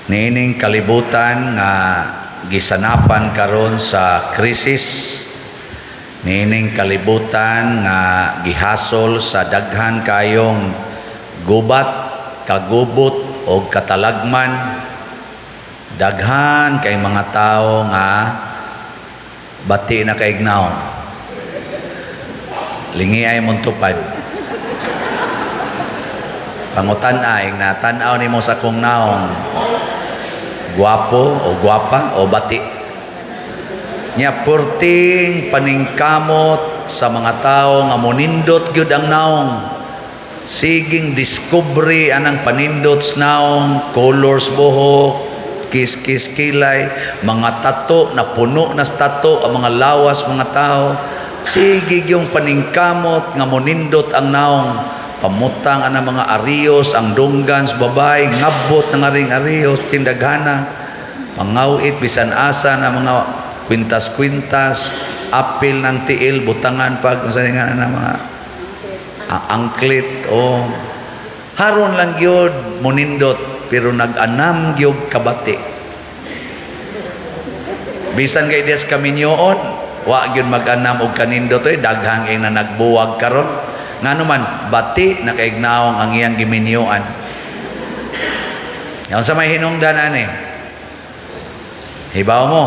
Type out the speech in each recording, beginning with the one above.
Niining kalibutan nga gisanapan karon sa krisis, niining kalibutan nga gihasol sa daghan kayong gubat, kagubot o katalagman, daghan kay mga tao nga bati na kaayog nawong. Lingi ay mong tupad. Pangutan-a, na tan-aw nimo sa akong naong, guwapo o guwapa o bati? Nya purting paningkamot sa mga tao nga monindot gyud ang naong. Siging discovery anang panindot sa naong, colors buhok, kiss-kiss kilay, mga tato na puno na sa tato ang mga lawas mga tao. Sige yung paningkamot nga monindot ang naong. Pamutang ang mga ariyos, ang dunggan sa babay, ngabot na nga ring ariyos, tindaghana. Pangawit, bisan asa na mga kwintas-kwintas, apil ng tiil, butangan pag, sa nga na mga anklet, o haron lang gyud monindot, pero nag-anam gyud kabati. Bisan kay des kaminyoon, wa gyud mag-anam og kanindot oy, daghang ing na nagbuwag karon. Ngano man, bati na kaayog nawong ang iyang giminyoan. Yan sa may hinungdan ani. Hibaw mo,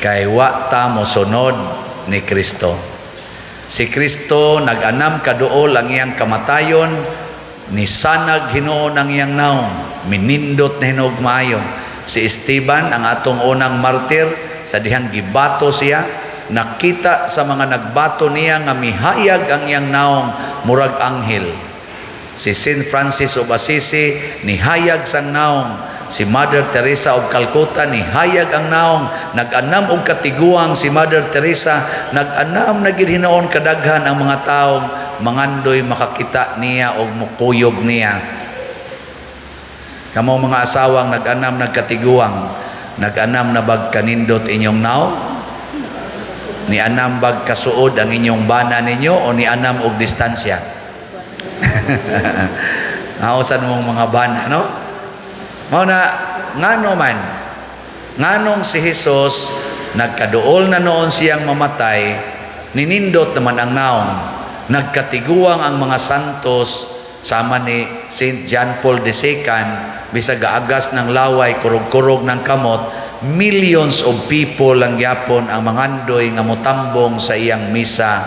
kay wa ta mosunod ni Kristo. Si Kristo nag-anam kaduol ang iyang kamatayon, ni sanag hinuon ang iyang naong, minindot na hinuog maayo. Si Esteban, ang atong unang martir, sa dihang gibato siya, nakita sa mga nagbato niya nga mihayag ang iyang naong murag anghel. Si Saint Francis of Assisi, nihayag sang naong. Si Mother Teresa of Calcutta, nihayag ang naong. Nag-anam og katiguang si Mother Teresa, nag-anam na gid hinuon kadaghan ang mga taong mangandoy makakita niya og mukuyog niya. Kamo mga asawang nag-anam nagkatiguang, nag-anam na bag kanindot inyong naong? Ni anam bag kasuod ang inyong bana ninyo o ni anam og distansya? Nausan mong mga bana, no? Mao na, ngano man, nganong si Jesus nagkaduol na noon siyang mamatay, ninindot naman ang naong? Nagkatiguang ang mga santos sama ni Saint John Paul II, bisag gaagas ng laway, kurog-kurog ng kamot, millions of people lang gyapon ang mangandoy nga motambong sa iyang misa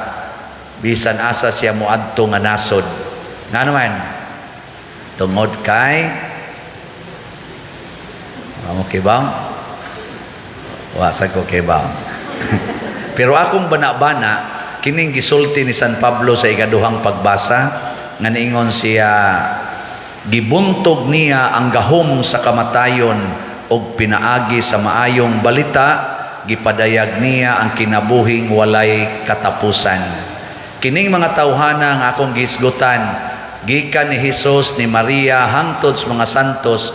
bisan asa siya moadto nga nasod. Ngano man? Tungod kay mo kibaw? Wa sa ko kibaw. Pero akong bana-bana, kining gisulti ni San Pablo sa ikaduhang pagbasa nga niingon siya, gibuntog niya ang gahom sa kamatayon og pinaagi sa maayong balita gipadayag niya ang kinabuhing walay katapusan. Kining mga tawhana nga akong gihisgutan, gikan ni Hesus, ni Maria, hangtod sa mga santos,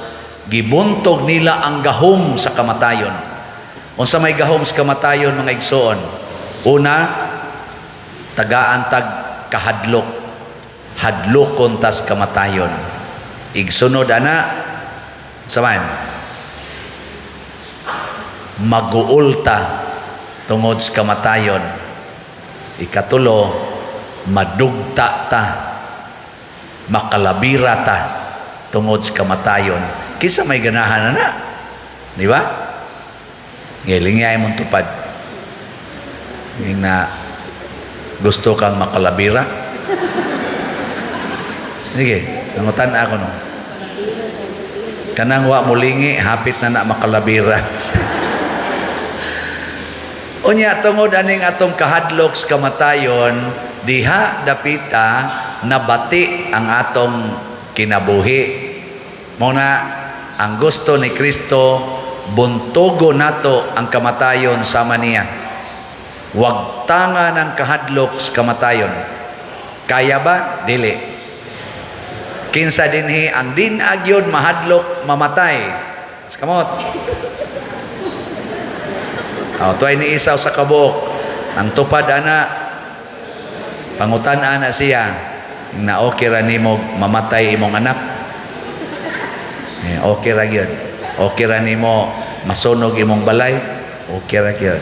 gibuntog nila ang gahom sa kamatayon. Unsa may gahom sa kamatayon, mga igsoon? Una, tagaan tag kahadlok, hadlokon tas kamatayon. Igsunod ana saman, maguulta tungod sa kamatayon. Ikatulo, madugta ta, makalabira ta tungod sa kamatayon. Kinsa may ganahan na? Di ba? Ngiling mong tupad. Yung na gusto kang makalabira. Sige, nangutan ako no. Kanang wa mulingi, hapit na na makalabira. Unya, tungod aning atong kahadlok sa kamatayon, diha dapita nabati ang atong kinabuhi. Mao na ang gusto ni Kristo, buntogo nato ang kamatayon sama niya. Wagtanga ng kahadlok sa kamatayon. Kaya ba? Dili. Kinsa dinhi ang din agyod mahadlok mamatay? Sa kamot. Oh, tuay ni isaw sa kabuok. Ang tupad ana, pangutan ana siya na okay ra nimo mamatay imong anak. Eh, okay ra gyud. Okay ra nimo masunog imong balay, okay ra gyud.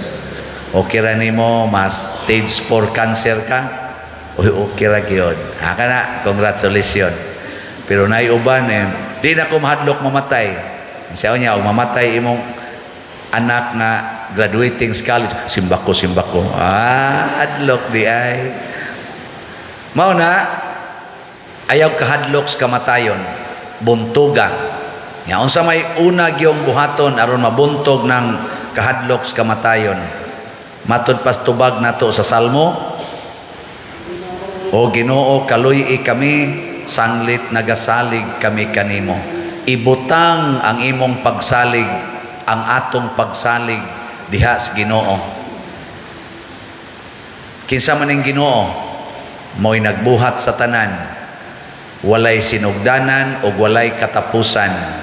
Okay ra nimo mas stage 4 cancer ka, uy, okay ra gyud. Ha kana, congratulations. Pero naay uban eh, di na ko mahadlok mamatay. Siya niya, og mamatay imong anak nga graduating sa college, simbako, simbako. Ah, hadlok di ay. Mao na, ayaw kahadlok sa kamatayon, buntuga. Ya, unsa may una gyung buhaton aron mabuntog ng kahadlok sa kamatayon? Matud pas tubag nato sa Salmo, "O Ginoo, kaluy-i kami sanglit nagasalig kami kanimo." Ibutang ang imong pagsalig, ang atong pagsalig diha sa Ginoo. Kinsa man ning Ginoo? Mo'y nagbuhat sa tanan. Walay sinugdanan ug walay katapusan.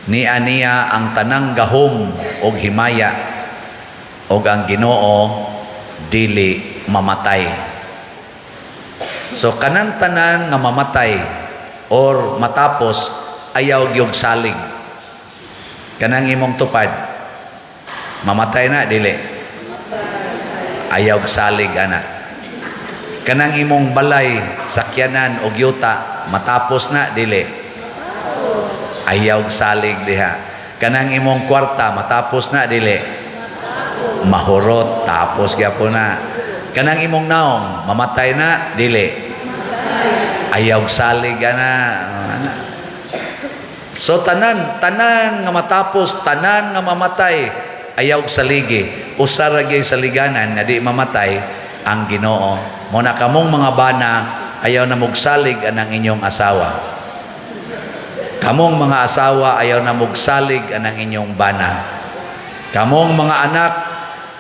Nia niya ang tanang gahom ug himaya, ug ang Ginoo dili mamatay. So kanang tanan nga mamatay or matapos, ayaw gyud salig. Kanang imong tupad, mamatay na, dili? Ayaw salig ana. Kanang imong balay, sakyanan og yuta, matapos na, dili? Ayaw salig diha. Kanang imong kwarta, matapos na, dili? Mahurot, tapos gyapon na. Kanang imong naong, mamatay na, dili? Ayaw salig ana. Ana. So tanan, tanan nga matapos, tanan nga mamatay, ayaw saligi. Usa ra gyud saliganan nga di mamatay, ang Ginoo. Mao na kamong mga bana, ayaw na mugsalig anang inyong asawa. Kamong mga asawa, ayaw na mugsalig anang inyong bana. Kamong mga anak,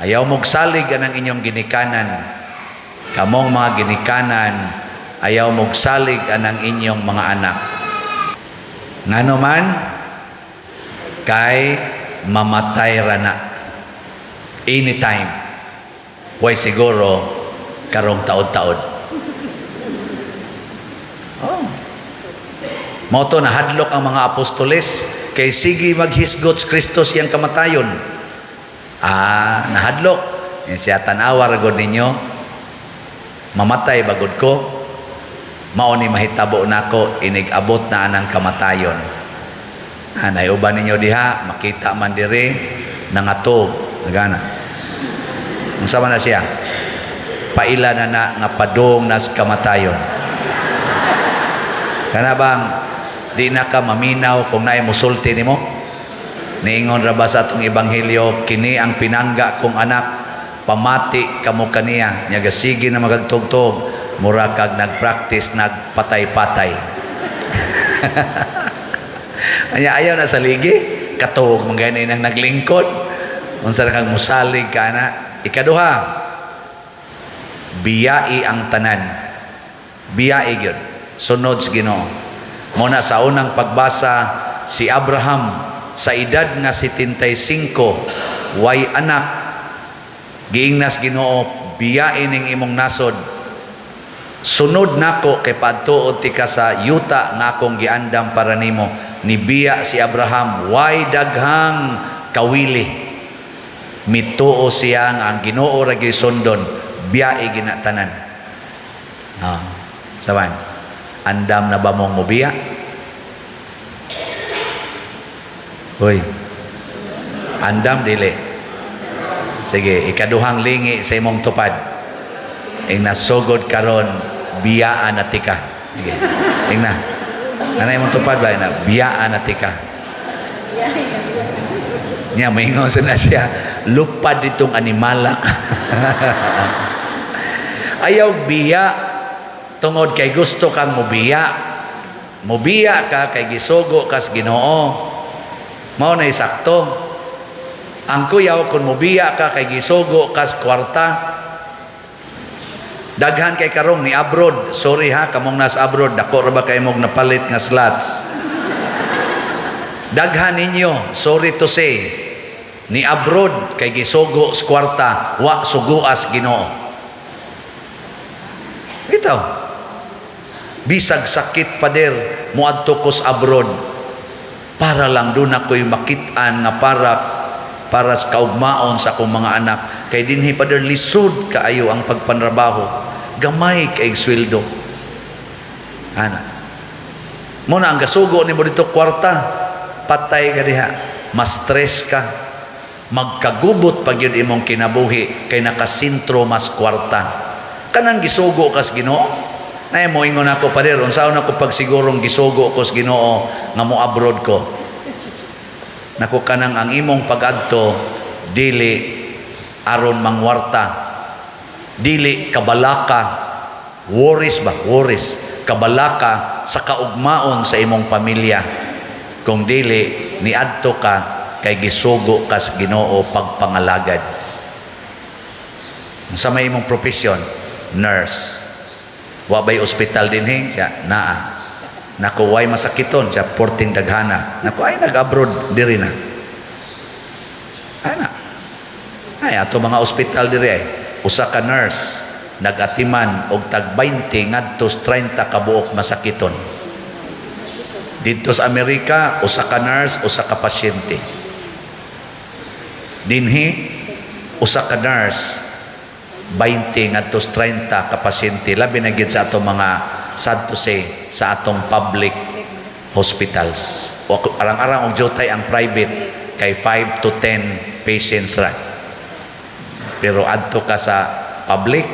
ayaw mugsalig anang inyong ginikanan. Kamong mga ginikanan, ayaw mugsalig anang inyong mga anak. Ngano man, kay mamatay ra na. Anytime. Way siguro karong taod-taod. Oh. Mao to nahadlok ang mga apostoles kay sige maghisgot si Kristo siyang kamatayon. Ah, nahadlok. Yan siya, "Tan-awa ra gud ninyo. Mamatay ba gud ko? Mao ni mahitabo nako inig abot na anang kamatayon." Anay uban ninyo diha, makita man diri nangatog, nagana. Unsa man na siya? Paila na na nga padung nas kamatayon. Kana bang di na ka maminaw kung naay musulti nimo? Niingon ra ba sa atong ebanghelyo, "Kini ang pinangga kong anak, pamati kamo kaniya." Nya gasige na magagtugtog, mura kag nagpractice nagpatay-patay. Anya ayaw na saligi, katog man gani nang naglingkod. Unsa na kang musalig ka na? Ikaduha, biyai ang tanan. Biyai gyud. Sunod sa Ginoo. Mao na sa unang pagbasa, si Abraham sa edad nga 75, way anak, giingnas Ginoo, "Biyai ning imong nasod. Sunod nako kay padtuod tika sa yuta nga akong giandam para nimo." Nibiya si Abraham, way daghang kawili. Mituo siya nga ang Ginoo ra gyud sundon, biyai gina tanan. Ah, saban. Andam na ba mong mobiya? Hoy. Andam, dili? Sige, ikaduhang lingi sa imong tupad. Ing nasugod karon, biyaan na tika. Sige. Ing na. Ano imong tupad ba na? Biyaan na tika. Nya maingon sa na siya, "Lupad itong animalak." Ayaw biya tungod kay gusto kang mobiya. Mobiya ka kay gisugo kas Ginoo. Mao na sakto. Ang kuyaw kung mobiya ka kay gisugo kas kwarta. Daghan kay karong ni abroad. Sorry ha, kamong nas abroad, dako ra ba kay mong napalit nga slots? Daghan ninyo, sorry to say, ni abroad kay gisugo sa kwarta, wa suguas Ginoo. Ito. "Bisag sakit, Father, muadto ko sa abroad." Para lang duna ko'y makit-an nga para para sa kaugmaon sa akong mga anak. Kay dinhi, Father, lisod kaayo ang pagpanrabaho. Gamay kay sweldo. Ana. Muna ang gasugo nimo dito kwarta, patay ka diha. Mas stress ka. Magkagubot pag yun imong kinabuhi kay nakasintro mas kwarta. Kanang gisugo kas Ginoo. Nay mo ingon ako, "Pader, unsaon ako pagsigurong gisugo ko sa Ginoo nga mo abroad ko?" Nako, kanang ang imong pagadto dili aron mangwarta. Dili kabalaka, worries ba? Worries. Kabalaka sa kaugmaon sa imong pamilya. Kung dili niadto ka kay gisugo kas Ginoo pagpangalagad. Sa may imong profession, nurse. Wa bay ospital dinhi? Siya, naa. Nako, way masakiton? Siya, porting daghana. Nako, ay nag-abroad diri na. Ana. Ay ato mga ospital diri ay usa ka nurse nagatiman og tag 20 ngadto 30 ka buok masakiton. Dito sa Amerika, usa ka nurse, usa ka pasyente. Dinhi, usa ka nurse, 20 ngadto 30 ka pasyente, labi na gid sa atong mga, sad to say, sa atong public hospitals. O arang-arang og jutay ang private kay 5 to 10 patients ra. Pero adto ka sa public,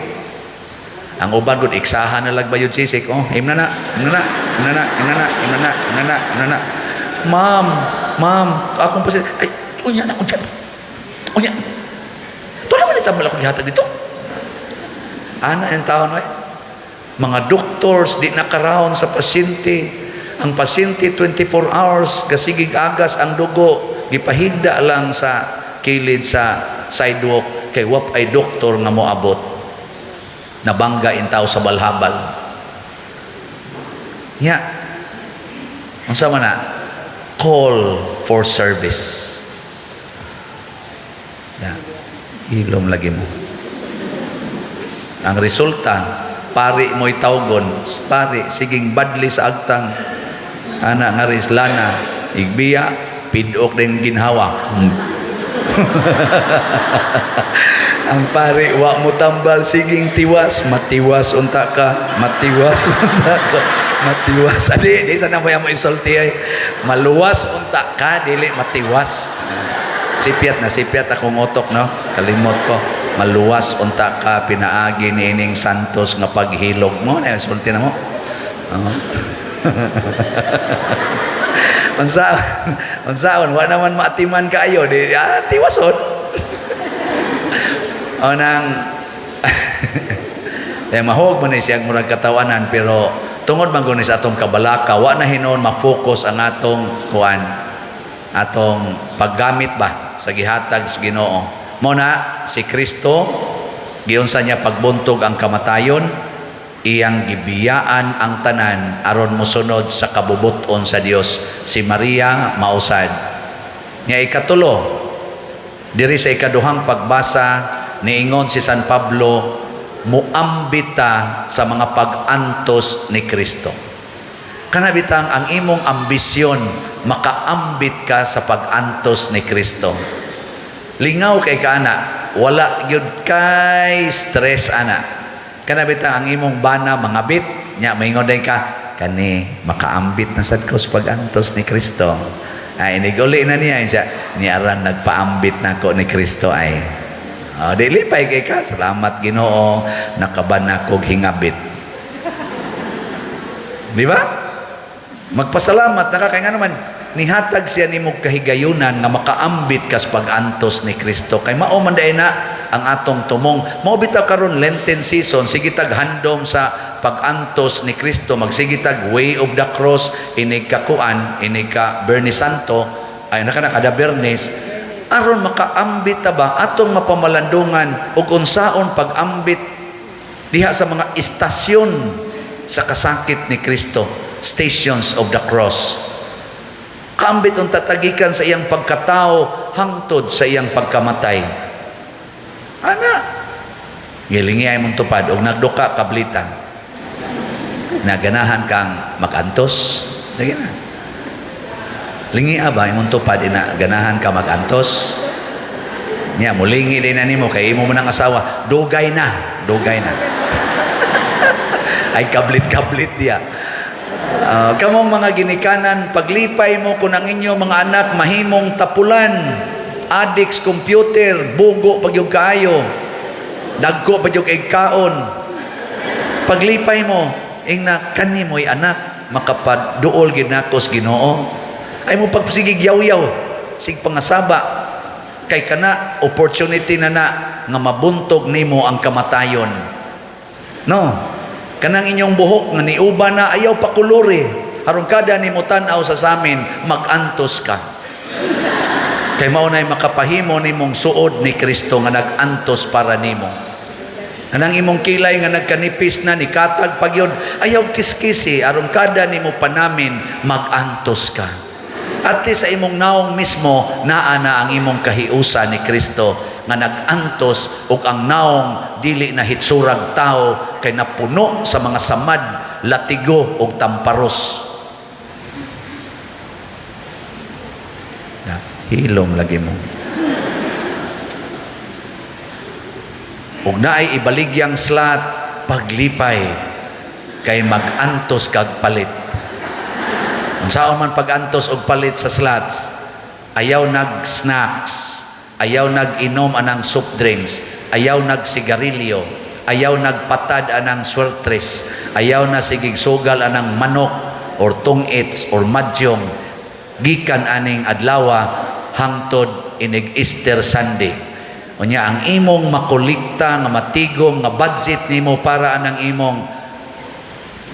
ang uban gud iksahan na lag bayod sisik. Oh, imna na, imna na, imna na, imna na, imna na, imna na, imna na. "Ma'am, ma'am, akong pasyente." "Ay, unya na, unya. Unya. Ito naman itamal ako gihatag dito." Ana yung taon, ay. Mga doctors, di nakaraon sa pasyente. Ang pasyente, 24 hours, gasigig agas ang dugo, gipahigda lang sa kilid sa sidewalk, kay wap ay doktor nga moabot. Nabangga in tao sa balhabal. Nya, unsa man na? Call for service. Ya. Hilom lagi mo. Ang resulta, pari mo'y tawgon, pari, siging badli sa agtang, ana nga lana, igbiya, pidok din ginhawa. Ang pari, wa mo tambal, siging tiwas, matiwas unta ka, matiwas unta ka, matiwas. Adi, di sana mo mo isulti ay, maluwas unta ka, dili matiwas. Sipyat na, sipyat akong utok, no? Kalimot ko. Maluwas unta ka, pinaagi ni ining santos nga paghilog mo. Na, sulti na mo. Oo. Unsaon, unsaon, wa naman maatiman kaayo, di tiwason. O nang eh, mahog man ni siyang murag katawanan, pero tungod man guni sa atong kabalaka, wa na hinuon ma-focus ang atong kuan, atong paggamit ba sa gihatag sa Ginoo. Mo na si Kristo, giunsa niya pagbuntog ang kamatayon? Iyang gibiyaan ang tanan aron mosunod sa kabubuton sa Dios. Si Maria mausad. Nya ikatulo, diri sa ikaduhang pagbasa, niingon si San Pablo, muambita sa mga pag-antos ni Kristo. Kana bitang ang imong ambisyon, makaambit ka sa pag-antos ni Kristo. Lingaw kay ka ana, wala gyud kay stress ana. Kana bitang ang imong bana mangabit, nya maingon din ka, "Kani makaambit na sad ko sa pag-antos ni Kristo." Ay iniguli na niya siya, niarang nagpaambit nako ni Kristo ay. Oh, dili pa kay ka, "Salamat Ginoo, nakaban na kog hingabit." Di ba? Magpasalamat na ka kay nga naman nihatag siya nimo kahigayunan nga makaambit kas pag-antos ni Kristo, kay mao man diay na ang atong tumong. Mao bitaw karon Lenten season, sige tag handom sa pag-antos ni Kristo, magsige tag Way of the Cross inig ka kuan, inig ka Bernes Santo, ay naka na kada Bernes, aron makaambit ta ba atong mapamalandungan ug unsaon pag-ambit diha sa mga istasyon sa kasakit ni Kristo, stations of the cross. Kaambit ang tatagikan sa iyang pagkatao hangtod sa iyang pagkamatay. Ana, gilingi ay mong tupad og nagduka kablita. Naganahan kang magantos. Lagi na. Lingi ba imong tupad ina, ganahan ka magantos? Nya mulingi din na nimo kay imo man ang asawa. Dugay na, dugay na. Ay, kablit-kablit diya. Ah, kamong mga ginikanan, paglipay mo kung ang inyo mga anak mahimong tapulan, addicts computer, bugo pag yung kaayo, dagko pag yung kaon. Paglipay mo, ingna kani mo'y anak, makapaduol gid nako sa Ginoo. Ay mo pagsigig yaw-yaw, sig pangasaba, kay kana opportunity na na nga mabuntog nimo ang kamatayon. No. Kanang inyong buhok nga niuba na, ayaw pakuluri. Aron kada nimo tan-aw sa samin, magantos ka. Kay mao nay makapahimo nimong suod ni Kristo nga nag-antos para nimo. Kanang imong kilay nga nagkanipis na, nikatag pagyud, ayaw kiskisi aron kada nimo panamin, magantos ka. At least sa imong naong mismo naa na ang imong kahiusa ni Kristo nga nag-antos, ug ang naong dili na hitsurag tao kay napuno sa mga samad, latigo ug tamparos. Na, hilom lagi mo. Ug naay ibaligyang slot, paglipay kay mag-antos kag palit. Unsaon man pag-antos og palit sa slots? Ayaw nag-snacks, ayaw nag-inom anang soft drinks, ayaw nag-sigarilyo, ayaw nagpatad anang swertres, ayaw na sigig sugal anang manok or tungits or madyong gikan aning adlawa hangtod inig Easter Sunday. Unya ang imong makolekta nga matigom nga budget nimo para anang imong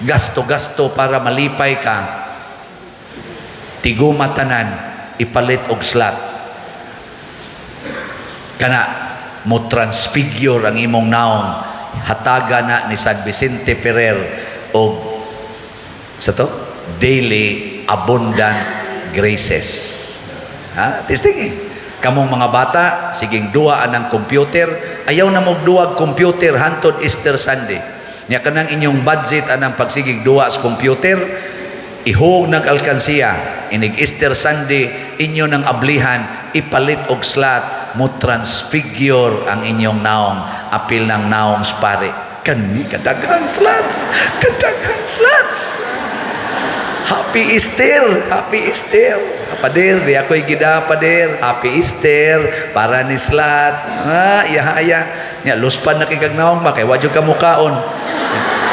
gasto-gasto para malipay ka, tiguma tanan ipalit og slot. Kana mo transfigure ang imong naong, hataga na ni San Vicente Ferrer og sa to daily abundant graces. Ha, testing eh. Kamong mga bata, siging duwa anang computer, ayaw na mo duwag computer hantod Easter Sunday. Nya kanang inyong budget anang pagsigig duwa sa computer, ihog nag alkansiya inig Easter Sunday, inyo nang ablihan, ipalit og slot, mo transfigure ang inyong naong, apil ng naong spare. Kani kadaghang slots, kadaghang slots. Happy Easter, Happy Easter. Pader, di ako'y gida, pader. Happy Easter para ni slot. Ah, iya iya. Nya luspan na kay kag naong ba kay wa jud ka mukaon.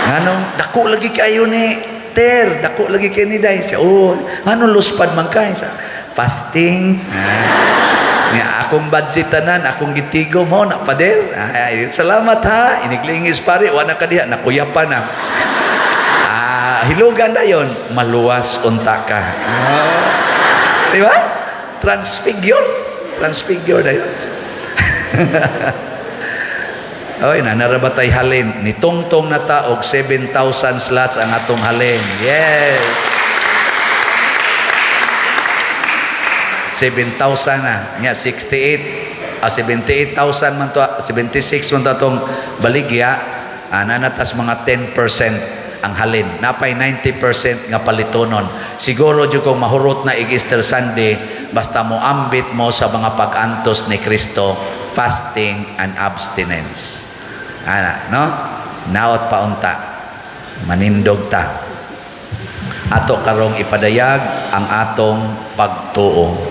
Nganong dako lagi kayo ni Ter, dako lagi kay ni Day. Siya, oh, nganong luspad man kay sa fasting. Ah. Nya akong budget tanan, akong gitigo mo na, pader. Ay, salamat ha. Iniglingis pare, wa na ka diha, nakuyapan na. Ah, hilugan na yon, maluwas unta ka. Ah, di ba? Transfigure. Transfigure na yun. Oy, nanarabatay halin. Nitungtong na ta og 7,000 slots ang atong halin. Yes. 7,000 na. Nya 68, 78,000 man to, 76 man to atong baligya. Ah, nanatas mga 10% ang halin. Napay 90% nga palitonon. Siguro jud kung mahurot na ig Easter Sunday, basta mo ambit mo sa mga pag-antos ni Kristo, fasting and abstinence. Ana, no? Naot paunta. Manindog ta. Ato karong ipadayag ang atong pagtuo.